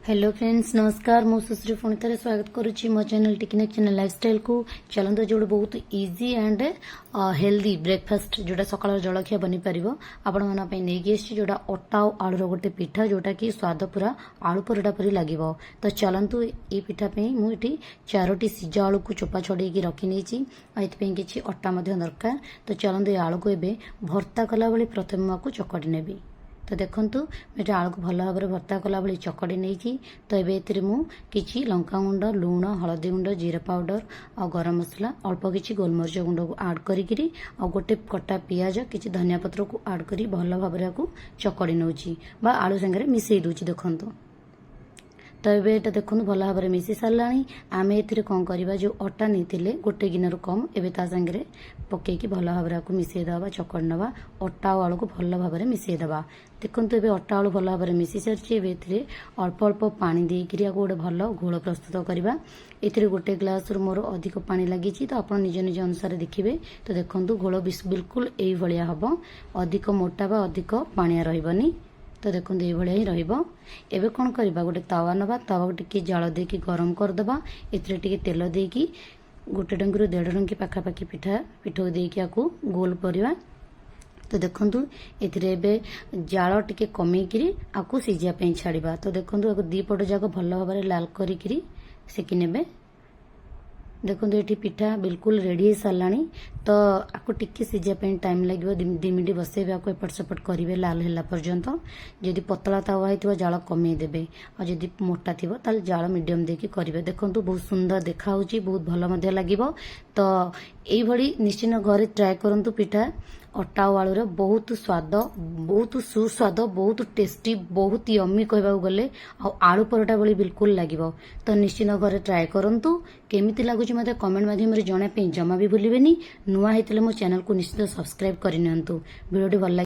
Hello friends, ନମସ୍କାର। ମୁଁ ସୁଶ୍ରୀ ପୁଣି ଥରେ ସ୍ୱାଗତ କରୁଛି ମୋ ଚ୍ୟାନେଲ୍ ଟିକିନିକ୍ ଚ୍ୟାନେଲ୍ ଲାଇଫଷ୍ଟାଇଲ୍କୁ। ଚାଲନ୍ତୁ, ଆଜି ଗୋଟେ ବହୁତ ଇଜି ଆଣ୍ଡ ହେଲ୍ଦି ବ୍ରେକଫାଷ୍ଟ, ଯେଉଁଟା ସକାଳର ଜଳଖିଆ ବନିପାରିବ, ଆପଣମାନଙ୍କ ପାଇଁ ନେଇକି ଆସିଛି, ଯେଉଁଟା ଅଟା ଆଉ ଆଳୁର ଗୋଟେ ପିଠା, ଯେଉଁଟାକି ସ୍ୱାଦ ପୁରା ଆଳୁ ପରଟା ପରି ଲାଗିବ। ତ ଚାଲନ୍ତୁ, ଏଇ ପିଠା ପାଇଁ ମୁଁ ଏଠି ଚାରୋଟି ସିଝା ଆଳୁକୁ ଚୋପା ଛଡ଼େଇକି ରଖିନେଇଛି ଆଉ ଏଥିପାଇଁ କିଛି ଅଟା ମଧ୍ୟ ଦରକାର। ତ ଚାଲନ୍ତୁ, ଏ ଆଳୁକୁ ଏବେ ଭର୍ତ୍ତା କଲାଭଳି ପ୍ରଥମେ ମୁଁ ଆକୁ ଚକଟି ନେବି। ତ ଦେଖନ୍ତୁ, ମୁଁ ଏଠି ଆଳୁକୁ ଭଲ ଭାବରେ ଭର୍ତ୍ତା କଲା ଭଳି ଚକଟି ନେଇଛି। ତ ଏବେ ଏଥିରେ ମୁଁ କିଛି ଲଙ୍କାଗୁଣ୍ଡ, ଲୁଣ, ହଳଦୀ ଗୁଣ୍ଡ, ଜିରା ପାଉଡ଼ର ଆଉ ଗରମ ମସଲା, ଅଳ୍ପ କିଛି ଗୋଲମରିଚ ଗୁଣ୍ଡକୁ ଆଡ଼୍ କରିକିରି ଆଉ ଗୋଟେ କଟା ପିଆଜ, କିଛି ଧନିଆ ପତ୍ରକୁ ଆଡ଼୍ କରି ଭଲ ଭାବରେ ଆକୁ ଚକଟି ନେଉଛି ବା ଆଳୁ ସାଙ୍ଗରେ ମିଶାଇ ଦେଉଛି। ଦେଖନ୍ତୁ ତ, ଏବେ ଏଇଟା ଦେଖନ୍ତୁ, ଭଲ ଭାବରେ ମିଶି ସାରିଲାଣି। ଆମେ ଏଥିରେ କ'ଣ କରିବା? ଯେଉଁ ଅଟା ନେଇଥିଲେ ଗୋଟେ ଗିନାରୁ କମ୍, ଏବେ ତା ସାଙ୍ଗରେ ପକେଇକି ଭଲ ଭାବରେ ଆକୁ ମିଶାଇ ଦେବା ବା ଚକଟି ନେବା। ଅଟା ଆଉ ଆଳୁକୁ ଭଲ ଭାବରେ ମିଶାଇ ଦେବା। ଦେଖନ୍ତୁ, ଏବେ ଅଟା ଆଳୁ ଭଲ ଭାବରେ ମିଶି ସାରିଛି। ଏବେ ଏଥିରେ ଅଳ୍ପ ଅଳ୍ପ ପାଣି ଦେଇକିରି ଆକୁ ଗୋଟେ ଭଲ ଘୋଳ ପ୍ରସ୍ତୁତ କରିବା। ଏଥିରେ ଗୋଟେ ଗ୍ଲାସରୁ ମୋର ଅଧିକ ପାଣି ଲାଗିଛି, ତ ଆପଣ ନିଜ ନିଜ ଅନୁସାରେ ଦେଖିବେ। ତ ଦେଖନ୍ତୁ, ଘୋଳ ବିଲକୁଲ ଏଇଭଳିଆ ହେବ, ଅଧିକ ମୋଟା ବା ଅଧିକ ପାଣିଆ ରହିବନି। ତ ଦେଖନ୍ତୁ, ଏଇଭଳିଆ ହିଁ ରହିବ। ଏବେ କ'ଣ କରିବା? ଗୋଟେ ତାୱା ନେବା, ତାୱାକୁ ଟିକେ ଜାଳ ଦେଇକି ଗରମ କରିଦେବା। ଏଥିରେ ଟିକେ ତେଲ ଦେଇକି ଗୋଟେ ଡଙ୍କିରୁ ଦେଢ଼ ଡଙ୍କି ପାଖାପାଖି ପିଠାକୁ ଦେଇକି ଆକୁ ଗୋଲ କରିବା। ତ ଦେଖନ୍ତୁ, ଏଥିରେ ଏବେ ଜାଳ ଟିକେ କମେଇକିରି ଆକୁ ସିଝିବା ପାଇଁ ଛାଡ଼ିବା। ତ ଦେଖନ୍ତୁ, ଆକୁ ଦୁଇ ପଟ ଯାକ ଭଲ ଭାବରେ ଲାଲ କରିକିରି ସେକି ନେବେ। ଦେଖନ୍ତୁ, ଏଠି ପିଠା ବିଲକୁଲ ରେଡ଼ି ହେଇସାରିଲାଣି। ତ ଆକୁ ଟିକେ ସିଝିବା ପାଇଁ ଟାଇମ୍ ଲାଗିବ। 2 ମିନିଟ୍ ବସେଇବେ, ଆକୁ ଏପଟ ସେପଟ କରିବେ ଲାଲ ହେଲା ପର୍ଯ୍ୟନ୍ତ। ଯଦି ପତଳା ତାୱା ହେଇଥିବ, ଜାଳ କମେଇ ଦେବେ ଆଉ ଯଦି ମୋଟା ଥିବ, ତାହେଲେ ଜାଳ ମିଡ଼ିୟମ୍ ଦେଇକି କରିବେ। ଦେଖନ୍ତୁ, ବହୁତ ସୁନ୍ଦର ଦେଖାହେଉଛି, ବହୁତ ଭଲ ମଧ୍ୟ ଲାଗିବ। ତ ଏଇଭଳି ନିଶ୍ଚିତ ଘରେ ଟ୍ରାଏ କରନ୍ତୁ ପିଠା ଅଟା ଆଉ ଆଳୁର। ବହୁତ ସ୍ୱାଦ, ବହୁତ ସୁସ୍ୱାଦ, ବହୁତ ଟେଷ୍ଟି, ବହୁତ ୟମି କହିବାକୁ ଗଲେ ଆଉ ଆଳୁ ପରଟା ଭଳି ବିଲକୁଲ ଲାଗିବ। ତ ନିଶ୍ଚିତ ଘରେ ଟ୍ରାଏ କରନ୍ତୁ। କେମିତି ଲାଗୁଛି, ମୋତେ କମେଣ୍ଟ ମାଧ୍ୟମରେ ଜଣାଇବା ପାଇଁ ଜମା ବି ଭୁଲିବେନି। ନୂଆ ହେଇଥିଲେ ମୋ ଚ୍ୟାନେଲକୁ ନିଶ୍ଚିତ ସବସ୍କ୍ରାଇବ୍ କରିନିଅନ୍ତୁ। ଭିଡ଼ିଓଟି ଭଲ ଲାଗେ